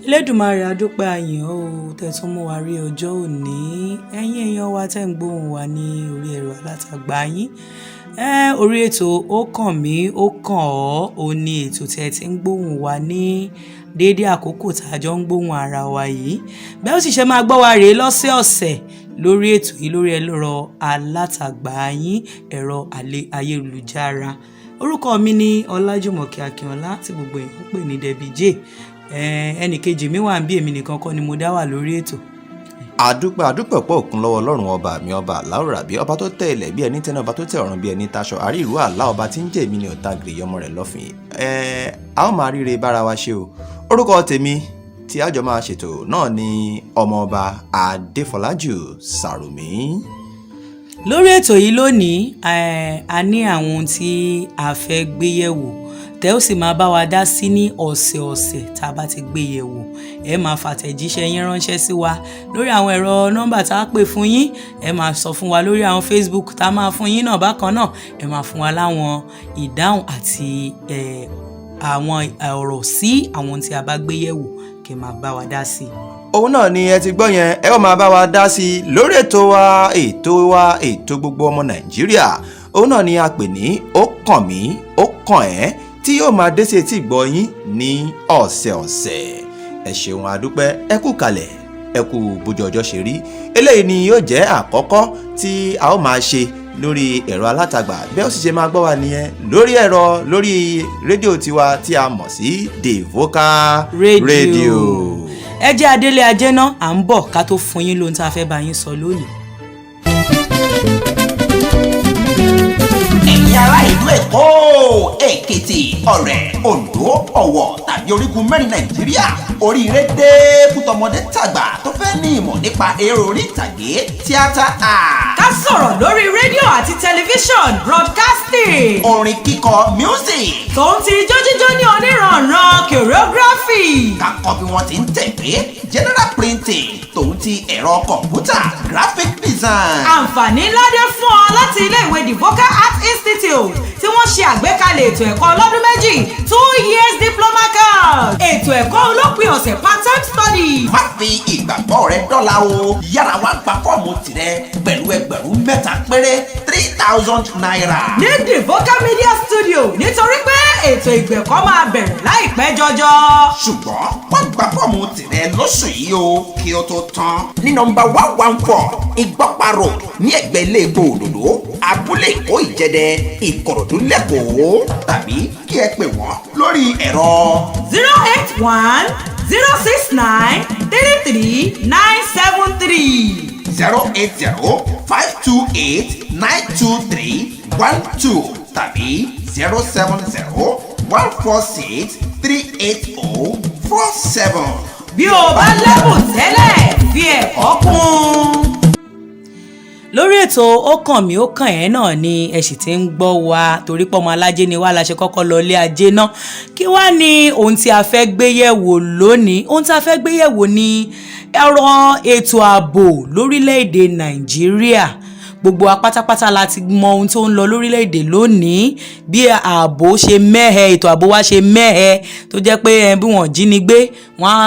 Elédùmarè, a dúpẹ́, a yìn ọ́ o, tẹ́ tún mú wa rí ọjọ́ òní. Ẹ̀yin èèyàn wa tẹ́ ń gbóhùn wa ní orí ẹ̀rọ alátagbà yín, orí ètò Ó Kàn Mí Ó Kàn Ọ́, ó ní ètò tẹ́ ti ń gbóhùn wa ní déédéé àkókò tá a jọ ń gbóhùn ara wa yìí. Bẹ́ẹ̀ ó sì ṣe máa gbọ́ wa rèé lọ́sẹ̀ọ̀sẹ̀ lórí ètò yìí, lórí ẹ̀rọ alátagbà yín, ẹ̀rọ ayélujára. Orúkọ mi ní Ọlájùmọ̀kẹ́ Akínọlá, tí gbogbo èèyàn ń pè ní Debbie J. Ẹnì kejì mi wà ń bí, èmi nìkan kọ́ ni mo dá wà lórí ètò. Àdúpẹ́, àdúpẹ́ pọ̀ òkun lọ́wọ́ Ọlọ́run ọba mi, ọba àláwòrán bí ọba tó tẹ ilẹ̀ bí ẹni tẹ́ni, ọba tó tẹ ọ̀run bí ẹni taṣọ, àrí ìlú àlá, ọba tí ń jẹ́ èmi ní ọ̀tá gírì ọmọ rẹ̀ lọ́fìn. Ẹ a ó máa ríre bára wa ṣe o. Orúkọ tèmi tí àjọ máa ṣètò náà ni Ọmọọba Adéfọlájù Sàrùmí. Lórí ètò yìí lónìí, a ní àwọn ohun tí a fẹ́ gbé yẹ̀wò tẹ́ ó sì máa bá wa dá sí ní ọ̀sẹ̀ọ̀sẹ̀. Tá a bá ti gbé yẹ̀wò, ẹ máa fàtẹ̀jíṣẹ́ yín ránṣẹ́ sí wa lórí àwọn ẹ̀rọ nọ́mbà tá a pè fún yín. Ẹ máa sọ fún wa lórí àwọn Facebook tá a máa fún yín náà. Bákan náà, ẹ máa fún wa láwọn ìdáhùn àti àwọn ọ̀rọ̀ sí àwọn ohun tí a bá gbé yẹ̀wò, kẹ́ máa bá wa dá sí i. Òun náà ni ẹ ti gbọ́ yẹn. Ẹ ó máa bá wa dá sí i lórí ètò wa, ètò wa, ètò gbogbo ọmọ Nàìjíríà. Òun náà ni a pè ní Ó Kàn Mí Ó Kàn Ẹ́, tí yóò máa dé sí etí ìgbọ́ yín ní ọ̀sẹ̀ọ̀sẹ̀. Ẹ ṣeun, àdúpẹ́, ẹ kú kalẹ̀, ẹ kú bójú ọjọ́ ṣe rí. Eléyìí ni yóò jẹ́ àkọ́kọ́ tí a ó máa ṣe lórí ẹ̀rọ alátagbà. Bẹ́ẹ̀ ó sì ṣe máa gbọ́ wa nìyẹn lórí ẹ̀rọ, lórí rédíò tiwa tí a mọ̀ sí The Vocal Radio. Radio. Ẹ jẹ́ adélé ajé náà, à ń bọ̀ ká tó fún yín lóhun tá a fẹ́ bá yín sọ lónìí. Ẹ̀yin ará ìlú Èkó, Èkìtì, Ọ̀rẹ́, Oǹdó, Ọ̀wọ̀ tàbí orígun mẹ́rin Nàìjíríà, oríire dé fún tọmọdé tàgbà tó fẹ́ ní ìmọ̀ nípa eré orí ìtàgé, tíátà art. Ká sọ̀rọ̀ lórí rédíò àti tẹlifíṣọ̀n, broadcasting. Orin kíkọ, music. Tòun ti ijó jíjó ní oníranran, choreography. Ká kọ́ bí wọ́n ti ń tẹ̀wé, general printing, tòun ti ẹ̀rọ kọ̀m̀pútà, graphic design. Àǹfààní ńlá dé fún ọ láti ilé ìwé The Vocal Art Institute, tí wọ́n ṣe àgbékalẹ̀ ètò ẹ̀kọ́ ọlọ́dún 2, 2 years diploma course, ètò ẹ̀kọ́ olópin ọ̀sẹ̀, part-time study. Má fi ìgbàgbọ́ rẹ dọ́là o. Yára wá gba fọ́ọ̀mù tirẹ̀ pẹ̀lú 3,000 péré, ₦3,000. Ní The Vocal Media Studio, nítorí pé ètò ìgbẹ̀kọ́ máa bẹ̀rẹ̀ láìpẹ́ jọjọ. Ṣùgbọ́n wọ́n gba fọ́ọ̀mù tirẹ̀ lóṣù yìí o, kí o tó tán. Ní nọ́mbà 114 Ìgbọ́pá Road, ní ẹ̀gbẹ́ ilé epo Òdòdó, Abúlé Èkó, Ìjẹdẹ, Ìkòròdú lẹ́kọ̀ọ́, tàbí kí ẹ pè wọ́n lórí ẹ̀rọ 08106933973. 08052892312 tàbí 07014638047. Bí o bá lẹ́bùn tẹ́lẹ̀, fi ẹ̀kọ́ kún un. Lórí ètò Ó Kàn Mí Ó Kàn Ẹ́ náà ni ẹ sì ti ń gbọ́ wa, torí pọ́mọ alájẹ ni wá la ṣe kọ́kọ́ lọ ilé ajé náà. Kí wá ní ohun tí a fẹ́ gbé yẹ̀wò lónìí? Ohun tí a fẹ́ gbé yẹ̀wò ni ọ̀rọ̀ ètò ààbò lórílẹ̀‐èdè Nàìjíríà. Gbogbo wa pátápátá la ti mọ ohun tó ń lọ lórílẹ̀‐èdè lónìí, bí ààbò ṣe mẹ́hẹ, ètò ààbò wa ṣe mẹ́hẹ, tó jẹ́ pé bí wọ́n jí ni gbé, wọ́n á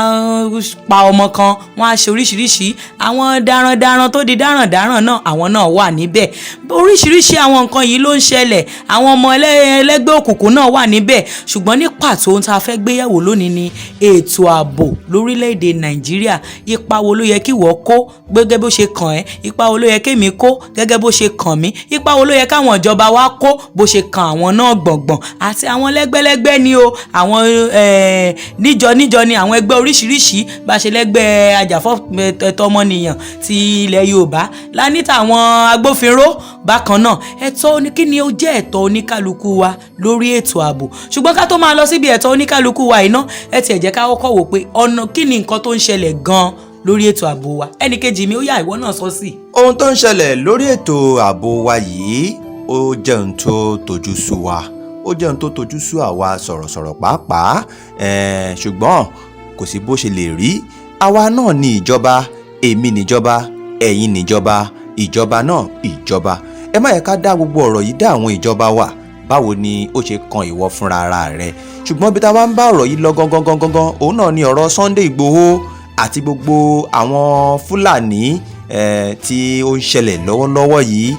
pa ọmọ kan, wọ́n á ṣe oríṣiríṣi. Àwọn darandaran tó di darandaran náà, àwọn náà wà níbẹ̀. Oríṣiríṣi àwọn nǹkan yìí ló ń ṣẹlẹ̀. Àwọn ọmọ ẹlẹ́gbẹ́ òkùnkùn náà wà níbẹ̀. Ṣùgbọ́n ní pàtó, ohun tá a fẹ́ gbé yẹ̀wò lónìí ni ètò ààbò lórílẹ̀‐èdè Nàìjíríà. Ipa wo ló yẹ kí ìwọ kó gẹ́gẹ́ bó ṣe kàn ẹ́? Ipa wo ló yẹ kémi kó gẹ́gẹ́ bó ṣe kàn mí? Ipa wo ló yẹ káwọn ìjọba wa kó bó ṣe kàn àwọn náà gbọ̀ngbọ̀n, àti àwọn lẹ́gbẹ́lẹ́gbẹ́ ni o, àwọn níjọ níjọ ni, àwọn ẹgbẹ́ oríṣiríṣi, bá ṣe lẹ́gbẹ́ ajàfẹ́tọ̀ọ́ ọmọnìyàn ti ilẹ̀ Yorùbá lánìí, àwọn agbófinró bákan náà. Ẹ̀tọ́, kí ni ó jẹ́ ẹ̀tọ́ oníkálukú wa lórí ètò ààbò? Ṣùgbọ́n ká tó máa lọ síbi ẹ̀tọ́ oníkálukú wa iná, ẹ tiẹ̀ jẹ́ ká kọ́kọ́ wò pé ọ̀nà kí ni nǹkan tó ń ṣẹlẹ̀ gan-an lórí ètò ààbò wa. Ẹnì kejì mi, ó yá, ìwọ náà sọ sí. Ohun tó ń ṣẹlẹ̀ lórí ètò ààbò wa yìí, ó jẹ́ ohun tó tojú sú wa, ó jẹ́ ohun tó tojú sú àwa sọ̀rọ̀sọ̀rọ̀ pàápàá. Ṣùgbọ́n kò sí bó ṣe lè rí. Àwa náà ní ìjọba, èmi níjọba, ẹ̀yin níjọba, ìjọba náà ìjọba. Ẹ má yẹ ká dá gbogbo ọ̀rọ̀ yìí dá àwọn ìjọba wa. Báwo ni ó ṣe kan ìwọ fúnra ara rẹ? Ṣùgbọ́n bí táwa ń bá ọ̀rọ̀ yìí lọ gangan gangan gangan, òun náà ni ọ̀rọ̀ Sunday Igboho àti gbogbo àwọn Fúlàní tí ó ń ṣẹlẹ̀ lọ́wọ́lọ́wọ́ yìí.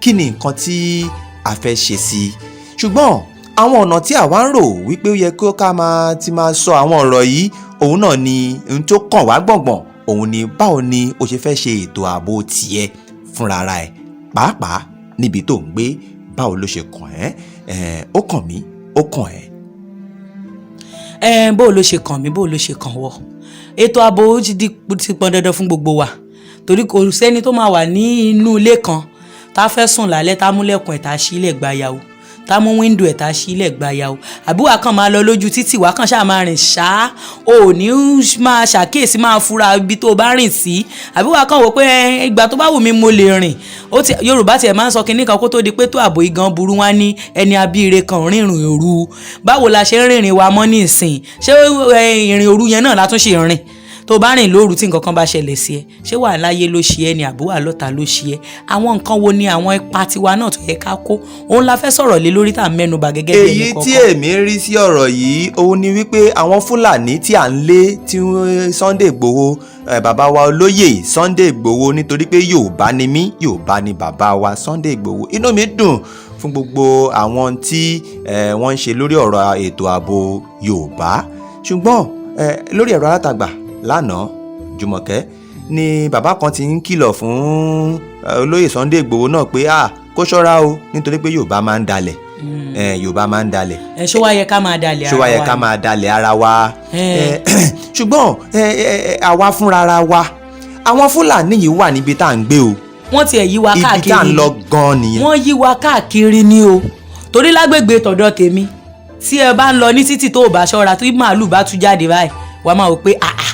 Kí ni nǹkan tí a fẹ́ ṣe sí i? Ṣùgbọ́n àwọn ọ̀nà tí àwa ń rò wípé ó yẹ kó ká máa ti máa sọ àwọn ọ̀rọ̀ yìí, òun náà ni ohun tó kàn wá gbọ̀ngbọ̀n, òun ni báwo ni o ṣe fẹ́ ṣe ètò ààbò tiẹ̀ fúnra ara ẹ̀, pàápàá níbi tó ń gbé. Báwo ló ṣe kàn ẹ́? Ó kàn mí, ó kàn ẹ́. Ẹ bó ló ṣe kàn mí, bó ló ṣe kàn wọ́? Ètò ààbò ó ti pọn dandan fún gbogbo wa, torí kò sẹ́ni tó máa wà ní inú ilé kan tá a fẹ́ sùn lálẹ́, tá a múlẹ̀kùn ẹ̀ tá a ṣílẹ̀ gbayawo, tá a mú window ẹ̀ tá a ṣílẹ̀ gbayawo, àbí wàá kàn máa lọ lójú títì, wàá kàn ṣáà máa rìn ṣáá, o ò ní máa ṣàkíyèsí, máa fura ibi tó o bá rìn sí, àbí wàá kàn wò pé ìgbà tó bá wù mí mo lè rìn. Ó ti Yorùbá tiẹ̀ máa ń sọ kinní kan kó tó di pé tó ààbò igan burú, wá ní ẹni abíire kan rìnrìn òru. Báwo la ṣe ń rìnrìn wa mọ́ ní ìsìn? Ṣé ìrìn òru yẹn náà la tún ṣe rìn? Tó bá rìn lóru tí nǹkan kan bá ṣẹlẹ̀ sí ẹ, ṣé wà láyé ló ṣe ẹ ni, àbí wà lọ́ta ló ṣe ẹ? Àwọn nǹkan wo ni àwọn ipa tiwa náà tó yẹ ká kó? Òun la fẹ́ sọ̀rọ̀ lé lórí tá à ń mẹ́nuba gẹ́gẹ́ bí ẹnì Èyí tí kọ̀ọ̀kan. èmi rí sí ọ̀rọ̀ yìí, òun ni wípé àwọn Fúlàní tí à ń lé, tí Sunday Igboho, bàbá wa olóyè Sunday Igboho, nítorí pé Yorùbá ni mí, Yorùbá ni bàbá wa Sunday Igboho, inú mi dùn fún gbogbo àwọn tí wọ́n ń ṣe lórí ọ̀rọ̀ ètò ààbò Yorùbá. Ṣùgbọ́n lórí ẹ̀rọ alátagbà lánàá, Jùmọ̀kẹ́, ni bàbá kan ti ń kìlọ̀ fún olóyè Sunday Igboho náà pé kó ṣọ́ra o, nítorí pé Yorùbá máa ń dalẹ̀. Yorùbá máa ń dalẹ̀. Ẹ ṣó wá yẹ ká máa dalẹ̀ Ṣó ara wá yẹ wa ká ni? máa dalẹ̀ ara wa? Ṣùgbọ́n àwa fúnra ara wa, àwọn Fúlàní yìí wà níbi tá à ń gbé o. Wọ́n tiẹ̀ yí wa Ibi káàkiri. tá à ń lọ gan-an nìyẹn. Wọ́n yí wa káàkiri ni o, torí lágbègbè tọ̀dọ̀ tèmi, tí ẹ bá ń lọ ní títì, tó o bá ṣọ́ra, tí màálù bá tú jáde báyìí, wàá máa wò pé àà,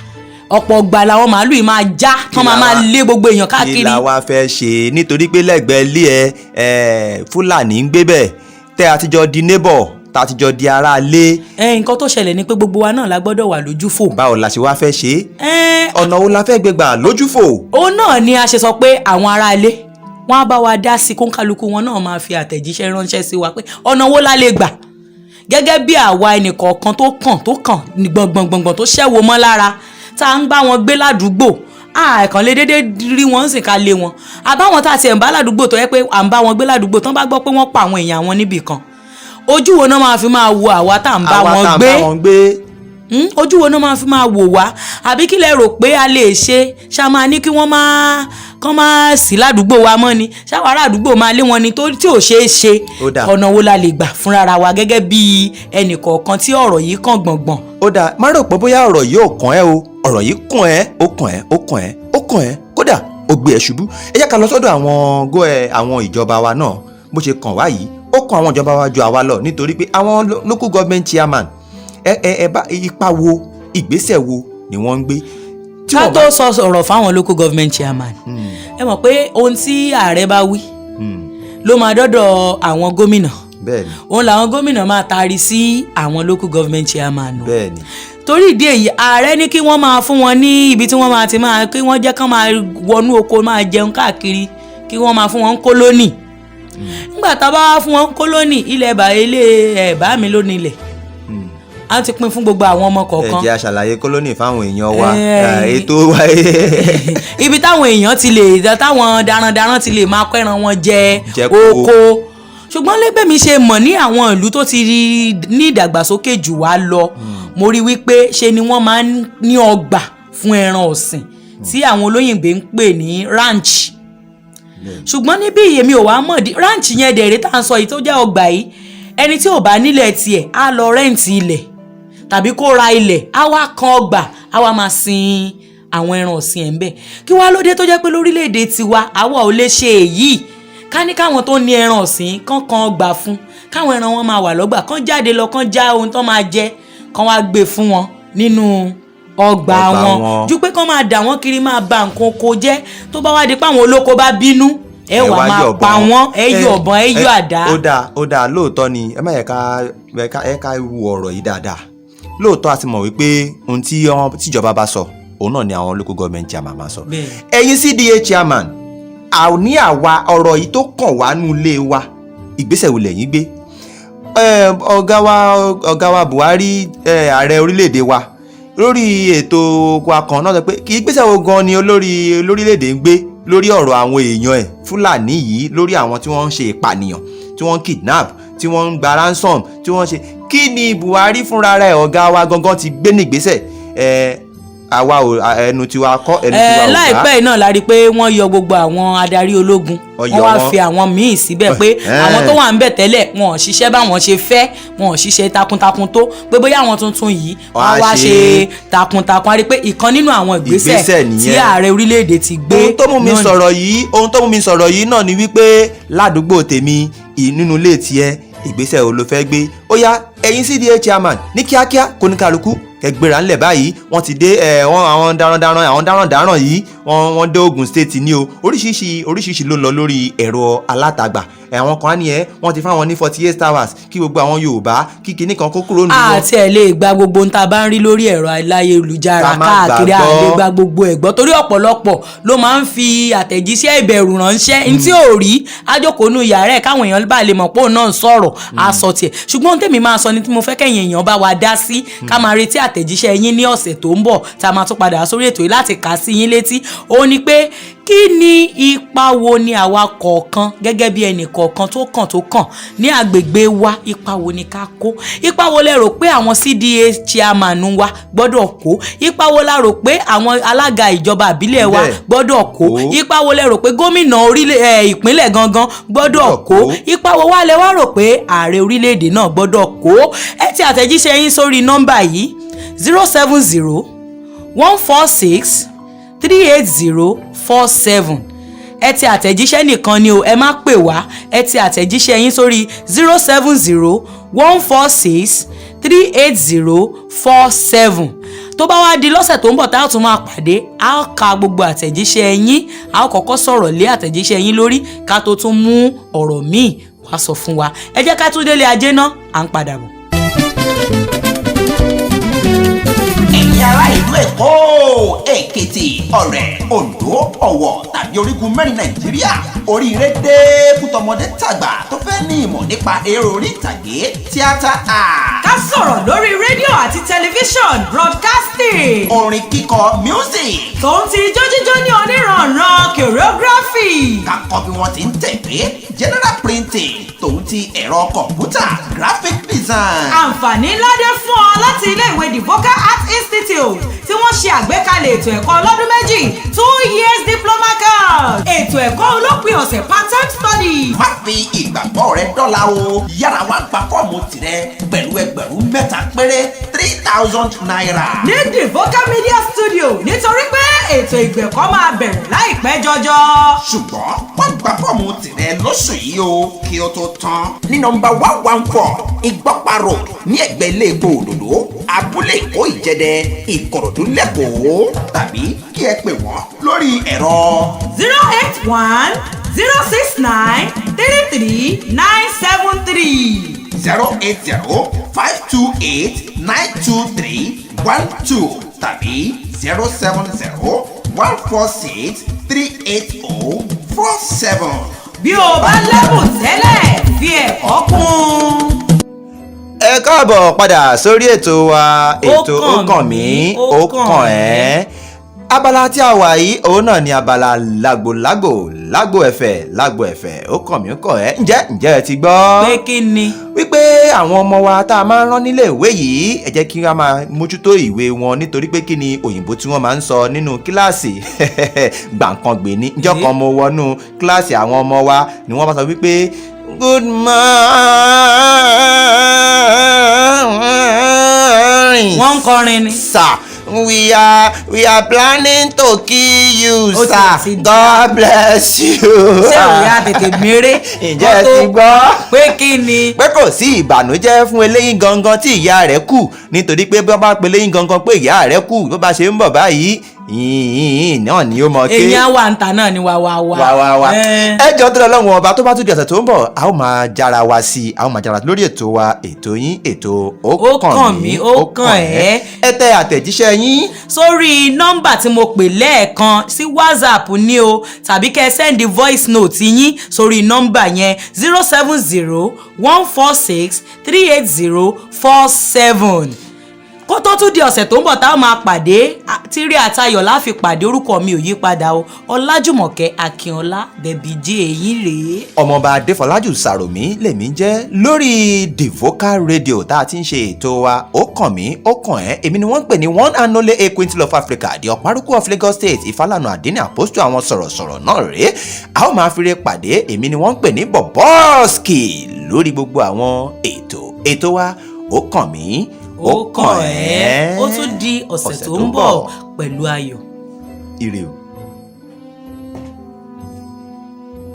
ọ̀pọ̀ ọgbà làwọn màálù yìí máa já tán, máa máa lé gbogbo èèyàn Kí káàkiri. la wá fẹ́ ṣe? Nítorí pé lẹ́gbẹ̀ẹ́ ilé ẹ ẹ Fúlàní ń gbé bẹ̀, tẹ́ àtijọ́ di neighbor, tá àtijọ́ di ará ilé. Ẹ nǹkan tó ṣẹlẹ̀ ni pé gbogbo wa náà la gbọ́dọ̀ wà lójúfò. Báwo la ṣe wá fẹ́ ṣe é? Ẹ Ọ̀nà wo la fẹ́ gbé gbà lójúfò? Òun náà ni a ṣe sọ pé àwọn ará ilé wọn á bá wa dá sí, kóńkálukú wọn náà máa fi àtẹ̀jíṣẹ́ ránṣẹ́ sí wa pé ọ̀nà wo la lè gbà gẹ́gẹ́ bí àwa ẹnìkọ̀ọ̀kan tó kàn gbọ̀ngbọ̀ngbọ̀ngbọ̀n, tó ṣẹ́wó mọ́ lára, tá à ń bá wọn gbé ládùúgbò. Àìkàn lè dédé rí wọn sì ká lé wọn, àbáwọn tá a tiẹ̀ ń bá ládùúgbò, tó yẹ pé à ń bá wọn gbé ládùúgbò, tán bá gbọ́ pé wọ́n pa àwọn èèyàn àwọn níbì kan, ojú wo náà máa fi máa wo àwa tá à ń bá Àwa wọn tá à ń gbé? bá wọn gbé. Ojú wo náà máa fi máa wò wá? Àbí kí lẹ rò pé a lè ṣe? Ṣá máa ní kí wọ́n máa kán máa sí ládùúgbò wa mọ́ ni? Ṣáwọn ará àdúgbò máa lé wọn ni tó tí ò ṣeé ṣe? Ó dáa. Ọ̀nà wo la lè gbà fúnra wa gẹ́gẹ́ bí ẹnì kọ̀ọ̀kan tí ọ̀rọ̀ yìí kàn gbọ̀ngbọ̀n? Ó dáa, má rò pé bóyá ọ̀rọ̀ yìí ò kàn ẹ́ o. Ọ̀rọ̀ yìí kàn ẹ́, ó kàn ẹ́, ó kàn ẹ́, ó kàn ẹ́, kódà ó gbé ẹ ṣubú. Ẹ jẹ́ ká lọ sọ́dọ̀ àwọn gó ẹ àwọn ìjọba wa náà. Bó ṣe kàn wá yìí, ó kàn àwọn ìjọba wa ju àwa lọ, nítorí pé àwọn local government chairman, ẹ bá ipa wo, ìgbésẹ̀ wo ni wọ́n ń gbé tí Ká wọ́n tó bá sọ sọ̀rọ̀ fáwọn local government chairman, ẹ mọ̀ pé ohun tí ààrẹ bá wí ló máa dọ́dọ̀ àwọn gómìnà. Òun làwọn gómìnà máa taari sí àwọn local government chairman o. Torí ìdí èyí, ààrẹ ní kí wọ́n máa fún wọn ní ibi tí wọ́n máa ti máa, kí wọ́n jẹ́ kán máa wọnú oko máa jẹun káàkiri, kí wọ́n máa fún wọn colony. Nígbà tá a bá wá fún wọn colony, ilẹ̀ bá ilé ẹ̀ bá mi ló nílẹ̀, á ti pín fún gbogbo àwọn ọmọ Ẹ kọ̀ọ̀kan. jẹ́ àṣàlàyé colony fáwọn èèyàn wa. Ètò wa. Ibi táwọn èèyàn ti lè, táwọn darandaran ti lè máa kó ẹran wọn jẹ Jẹko. oko. Ṣùgbọ́n lẹ́gbẹ̀ẹ́ mi ṣe mọ̀, ní àwọn ìlú tó ti ní ìdàgbàsókè jù wá lọ, mo rí wípé ṣe ni wọ́n máa ń ní ọgbà fún ẹran ọ̀sìn tí àwọn olóyìnbó ń pè ní ranch. Ṣùgbọ́n níbí, èmi ò wá mọ̀ ranch yẹn dẹ̀rẹ́ tá à ń sọ yìí, tó jẹ́ ọgbà yìí, ẹni tí ò bá nílẹ̀ tiẹ̀ á lọ rent ilẹ̀ tàbí kó ra ilẹ̀, á wá kan ọgbà, á wá máa sin àwọn ẹran ọ̀sìn ẹ̀ ń bẹ̀. Kí wá ló dé tó jẹ́ pé lórílẹ̀‐èdè tiwa àwa ò lè ṣe èyí? Ká ní káwọn tó ní ẹran ọ̀sìn kán kan ọgbà fún, káwọn ẹran wọn máa wà lọ́gbà, kán jáde lọ, kán já ohun tó máa jẹ, kán wá gbé fún wọn nínú ọgbà Ọgbà wọn, wọn. ju pé kán máa dà wọ́n kiri, máa ba nǹkan oko jẹ́. Tó bá wá di pé àwọn olóko bá bínú, ẹ wà wá máa yọ̀bọ̀n. pa wọ́n, ẹ yọ̀bọ̀n, ẹ yọ àdá. Ó dáa, ó dáa, lóòótọ́ ni. Ẹ má yẹ ká wo ọ̀rọ̀ yìí dáadáa. Lóòótọ́, a ti mọ̀ wípé ohun tí tíjọba bá sọ, òun náà ni àwọn local government chairman máa sọ. Ẹ̀yin CDA chairman, àní àwa ọ̀rọ̀ yìí tó kàn wá nú ilé wa, ìgbésẹ̀ wo lẹ̀yin gbé? Ọ̀gá wa Buhari, ààrẹ orílẹ̀-èdè wa, lórí ètò wa kan náà sọ pé kì í gbèsè wo gan ni olórí lórílẹ̀-èdè ń gbé lórí ọ̀rọ̀ àwọn èèyàn ẹ̀ Fúlàní yìí, lórí àwọn tí wọ́n ń ṣe ìpànìyàn, tí wọ́n ń kidnap, tí wọ́n ń gba ransom, tí wọ́n ń ṣe. Kí ni Buhari fúnra rẹ̀, ọ̀gá wa gangan, ti gbé nígbésẹ̀? Àwa ò ẹnu tiwa kọ́, ẹnu tiwa ò gbà. Láìpẹ́ yìí náà la rí i pé wọ́n yọ gbogbo àwọn adarí ológun. Wọ́n yọ Wọ́n wá wọ́n. fi àwọn míì síbẹ̀ pé àwọn tó wà ń bẹ̀ tẹ́lẹ̀, wọn ò ṣiṣẹ́ báwọn ṣe fẹ́, wọn ò ṣiṣẹ́ takuntakun tó, pé bóyá àwọn tuntun yìí Wọ́n wọ́n á wá ṣe ṣe takuntakun. A rí i pé ìkan nínú àwọn ìgbésẹ̀ Ìgbésẹ̀ nìyẹn. tí ààrẹ orílẹ̀-èdè ti gbé Ohun tó mú mi náà ni. sọ̀rọ̀ yìí, ohun tó mú mi sọ̀rọ̀ yìí náà ni wípé ládùúgbò tèmi, nínú ilé tiẹ̀, ìgbésẹ̀ wo ló fẹ́ gbé? Ó yá, ẹ̀yin CDA chairman, ní kíákíá, kóníkálukú kẹgbéra ńlẹ̀ báyìí. Wọ́n ti dé ẹ wọ́n àwọn darandaran, àwọn darandaran yìí, wọ́n dé Ogun State ní o. Oríṣiríṣi oríṣiríṣi ló ń lọ lórí ẹ̀rọ alátagbà. Àwọn kan á ní ẹ wọ́n ti fáwọn ní 48 hours kí gbogbo àwọn Yorùbá kí kinní kan kó kúrò nínú wọn. Àti ẹ̀ lè gba gbogbo ohun tá a bá ń rí lórí ẹ̀rọ ayélujára Ká má káàkiri. gbàgbọ́. A lè gba gbogbo ẹ̀ gbọ́ torí ọ̀pọ̀lọpọ̀ ló máa ń fi àtẹ̀jíṣẹ́ ìbẹ̀rù ránṣẹ́ ní tí ò rí ajókòónú yàrá ẹ̀, káwọn èèyàn bá lè mọ̀ pé òun náà ń sọ̀rọ̀ aṣọ tiẹ̀. Ṣùgbọ́n ohun tèmi máa sọ ni tí mo fẹ́ kẹ́yìn èèyàn bá wa dá sí, ká máa retí àtẹ̀jíṣẹ́ yín ní ọ̀sẹ̀ tó ń bọ̀, tá a máa tún padà sórí ètò yìí láti kà sí yín létí, ó ní pé kí ni ipa wo ni àwa kọ̀ọ̀kan gẹ́gẹ́ bí ẹnì kọ̀ọ̀kan tó kàn ní agbègbè wa, ipa wo ni ká kó? Ipa wo lẹ rò pé àwọn CDA chairman wa gbọ́dọ̀ kó? Ipa wo la rò pé àwọn alága ìjọba àbílẹ̀ wa Bẹ́ẹ̀. gbọ́dọ̀ kó? Kó. Ipa wo lẹ rò pé gómìnà orílẹ̀ ìpínlẹ̀ gangan gbọ́dọ̀ kó? Kó. Ipa wo wá lẹ wá rò pé ààrẹ orílẹ̀-èdè náà gbọ́dọ̀ kó? Ẹ ti àtẹ̀jíṣẹ́ yín sórí nọ́mbà yìí: 07014638047. Ẹ ti àtẹ̀jíṣẹ́ nìkan ni o, ẹ má pè wá. Ẹ ti àtẹ̀jíṣẹ́ yín sórí 07014638047. Tó bá wá di lọ́sẹ̀ tó ń bọ̀ tá a tún máa pàdé, a ó ka gbogbo àtẹ̀jíṣẹ́ yín. A ó kọ́kọ́ sọ̀rọ̀ lé àtẹ̀jíṣẹ́ yín lórí ká tó tún mú ọ̀rọ̀ míì wá sọ fún wa. Ẹ jẹ́ ká tún délé ajé náà, à ń padà bọ̀. Ẹ̀yin ará ìlú Èkó, Èkìtì, Ọ̀rẹ́, Oǹdó, Ọ̀wọ̀ tàbí orígun mẹ́rin Nàìjíríà, oríire dé fún tọmọdé tàgbà tó fẹ́ ní ìmọ̀ nípa eré orí ìtàgé, tíátà art, Ká sọ̀rọ̀ lórí rédíò àti tẹlifíṣọ̀n, broadcasting, orin kíkọ, music, tòun ti ijó jíjó ní oníranran, choreography, kakọ bí wọ́n ti ń tẹ̀wé, general printing, tòun ti ẹ̀rọ kọ̀m̀pútà, graphic design. Àǹfààní ńlá dé fún ọ láti iléèwé The Vocal Art Institute tí wọ́n ṣe àgbékalẹ̀ ètò ẹ̀kọ́ ọlọ́dún méjì, 2 years diploma course, ètò ẹ̀kọ́ olópin ọ̀sẹ̀, part-time study. Má fi ìgbàgbọ́ rẹ dọ́là o. Yára wá gba fọ́ọ̀mù tirẹ̀ pẹ̀lú 3,000 péré, ₦3,000. Ní The Vocal Media Studio, nítorí pé ètò ìgbẹ̀kọ́ máa bẹ̀rẹ̀ láìpẹ́ jọjọ. Ṣùgbọ́n wọ́n gba fọ́ọ̀mù tirẹ̀ lóṣù yìí o, kí o tó tán. Ní nọ́mbà 114 Ìgbọ́pá Road, ní ẹ̀gbẹ́ ilé epo Òdòdó, Abúlé Èkó Ìjẹdẹ, Ìkòròdú lẹ́kọ̀ọ́, tàbí kí ẹ pè wọ́n lórí ẹ̀rọ 08106933973. 08052892312 tàbí 07014638047. Bí o bá lẹ́bùn tẹ́lẹ̀, fi ẹ̀kọ́ kún un. Ẹ káàbọ̀ padà sórí ètò wa, ètò Ó Ó Kàn Mí Ó Kàn Ẹ́. Abala tí a wà yìí, òun náà ni abala lágbolágbo, lágbo ẹ̀fẹ̀, lágbo ẹ̀fẹ̀. Ó Kàn Mí Ó Kàn Ẹ́. Ǹjẹ́ ẹ ti gbọ́ Pé kí ni? Wípé àwọn ọmọ wa tá a máa ń rán nílé ìwé yìí, ẹ jẹ́ kí a máa mójútó ìwé wọn, nítorí pé kí ni òyìnbó tí wọ́n máa ń sọ nínú kíláàsì gbàǹkangbè ní ìjọ kan, mo wọnú kíláàsì àwọn ọmọ wa ni wọ́n bá sọ wípé "Good morning, Wọ́n ń kọrin ni. sir. We are planning to kill you, Ó ti sir. ti God bless you." Ṣé òwe á tètè méré? Ǹjẹ́ ẹ ti gbọ́ Pé kí ni? Pé kò sí ìbànújẹ́ fún eléyín gangan tí ìyá rẹ̀ kú, nítorí pé bí wọ́n bá pe eléyín gangan pé ìyá rẹ̀ kú, bó bá ṣe ń bọ̀ báyìí. Yìnyín náà ni ó mọ ké. Èyàn wà ń ta náà ni wà wà wà. Wá wá wá. Ẹ. Ẹ jọ tó lọ lọ́wọ́ ọba, tó bá tún di ọ̀sẹ̀ tó ń bọ̀, a ó máa jára wa sí i, a ó máa jára lórí ètò wa, ètò yín, ètò Ó Kàn Mí, Ó Kàn Ẹ́. Ẹ tẹ àtẹ̀jíṣẹ́ yín sórí nọ́mbà tí mo pè lẹ́ẹ̀kan sí WhatsApp ní o, tàbí kẹ́ ẹ send voice note yín sórí nọ́mbà yẹn, 07014638047. Kó tó tún di ọ̀sẹ̀ tó ń bọ̀ tá a máa pàdé, tírí àtayọ̀ la fi pàdé. Orúkọ mi ò yí padà o, Ọlájùmọ̀kẹ́ Akínọlá Bẹ̀bí jẹ́ èyí rèé. Ọmọọba Adéfọlájù Sàròmí lèmi jẹ́ lórí The Vocal Radio tá a ti ń ṣe ètò wa Ó Kàn Mí, Ó Kàn Ẹ́. Èmi ni wọ́n ń pè ní one and only Equintil of Africa, the Ọ̀párùkù of Lagos State, Ìfàlànà Àdínní Àpòstù àwọn sọ̀rọ̀sọ̀rọ̀ náà rèé. A ó máa fi re pàdé. Èmi ni wọ́n ń pè ní Bọ̀bọ́ọ̀sì lórí gbogbo àwọn ètò ètò wa Ó Kàn Mí, Ó Kàn Ẹ́. Ó tún di ọ̀sẹ̀ tó ń bọ̀ pẹ̀lú ayọ̀. Ire o.